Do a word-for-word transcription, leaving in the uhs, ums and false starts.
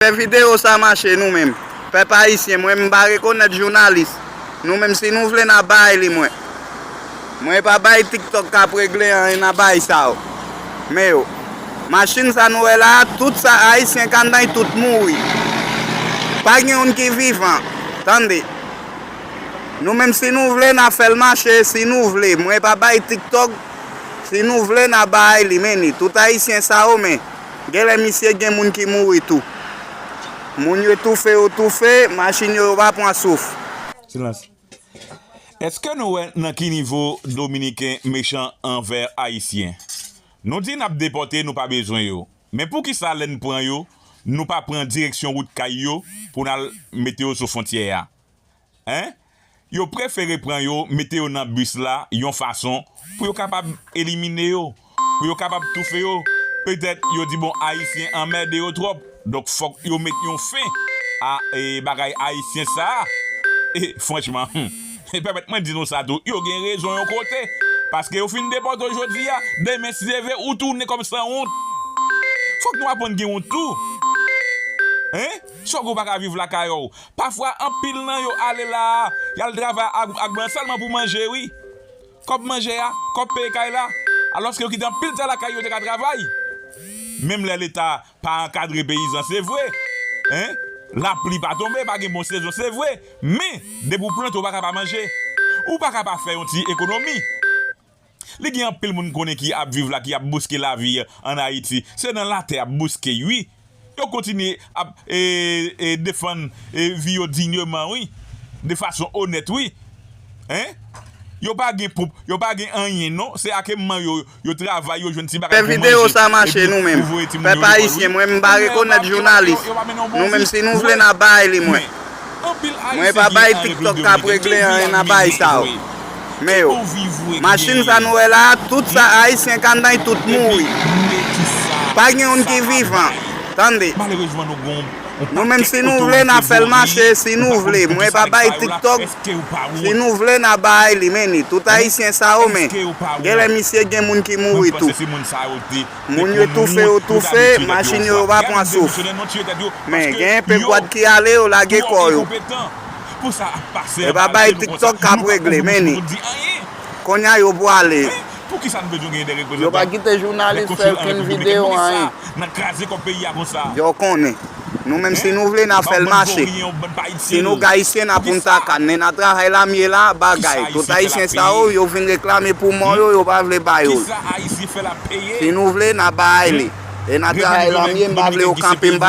Fè videyo sa mache nou menm. Pèp ayisyen, mwen m pa rekonèt jounalis. Nou menm si nou vle n a bay li mwen. Mwen pa bay TikTok k ap regle anyen nan bay sa yo. Men yo. Machin sa nou wè la, tout sa ayisyen k anndan y tout mouri. Pa gen youn ki vivan. Tande. Nou menm si nou vle n a fè l mache, si nou vle. Mwen pa bay TikTok. Si nou vle n a bay li, men ni. Tout ayisyen sa yo, men. Genlè misye gen moun ki mouri tou. Moun yo toufe, yo toufe, machin yo, yo pa pran souf. Silans. Èske nou wè nan ki nivo Dominiken mechan anvè Ayisyen? Nou di n ap depòte, nou pa bezwen yo. Men poukisa lè n pran yo, nou pa pran direksyon wout kay yo pou n al mete yo sou fwontyè a? Hein? Yo prefere pran yo, mete yo nan bis la, yon fason, pou yo kapab elimine yo, pou yo kapab toufe yo. Petèt, yo di, bon, Ayisyen anmède yo twòp, donk fòk yo met yon fen a, e, bagay Ayisyen sa a. E, franchman, hmm, e pèmèt mwen di nou sa tou, yo gen rezon yon kote. Paske yo fin depòte w jodi a, demen, si Dye vle, ou tounen kòm sanwont. Fòk nou aprann gen wont tou. Hein? Sa w gen w pa ka viv lakay w. Pafwa, anpil nan yo ale la a, y al travay ak, ak blan sèlman pou manje, wi. Kòb manje a, kòb peye kay la. Alòske yo kite anpil tè lakay yo te ka travay. Menm lè Leta pa ankadre peyizan, se vre. Hein? Lapli pa tonbe, pa gen bon sezon, se vre. Men, depi w plante, ou pa ka pa manje. Ou pa ka pa fè yon ti ekonomi. Li gen anpil moun konnen ki ap viv la, ki ap bouske lavi ann Ayiti. Se nan latè y ap bouske y, wi. Yo kontinye ap, e, e, defann, e, vi yo dinyman, wi. De fason onèt, wi. Hein? Yo pa gen pwòp, yo pa gen anyen, non. Se ak manman yo, yo travay, yo jwenn ti bagay pou manje. Fè videyo sa mache nou menm. Pèp ayisyen, mwen m pa rekonèt jounalis. Nou menm si nou vle n a bay li mwen. Mwen pa bay TikTok k ap regle anyen nan bay sa yo. Men yo, machin sa nou wè la, tout sa ayisyen k anndan y tout mouri. Pa gen youn ki vivan. Tande. Nou menm si nou vle n a fè l mache, si nou vle. Mwen pa bay TikTok, si nou vle n a bay li, men ni. Tout ayisyen sa yo, men. Genlè misye gen moun ki mouri tou. Moun yo toufe, yo toufe, machin yo, yo pa pran souf. Men, gen enpe gwad ki ale, yo lage kò yo. E pa bay TikTok k ap regle, men ni. Kounye a yo pwale. Yo pa kite jounalis fè okenn videyo, anyen. Yo konnen. Nou menm si nou vle n a fè l mache. Si nou k ayisyen n a pou n ta ka, men n a travay lamye la, bagay. Tout ayisyen sa yo, yo vin reklame pou mò yo, yo pa vle ba yo l. Si nou vle n a bay li. E n a travay lamye, m pa vle yo kanpe m bay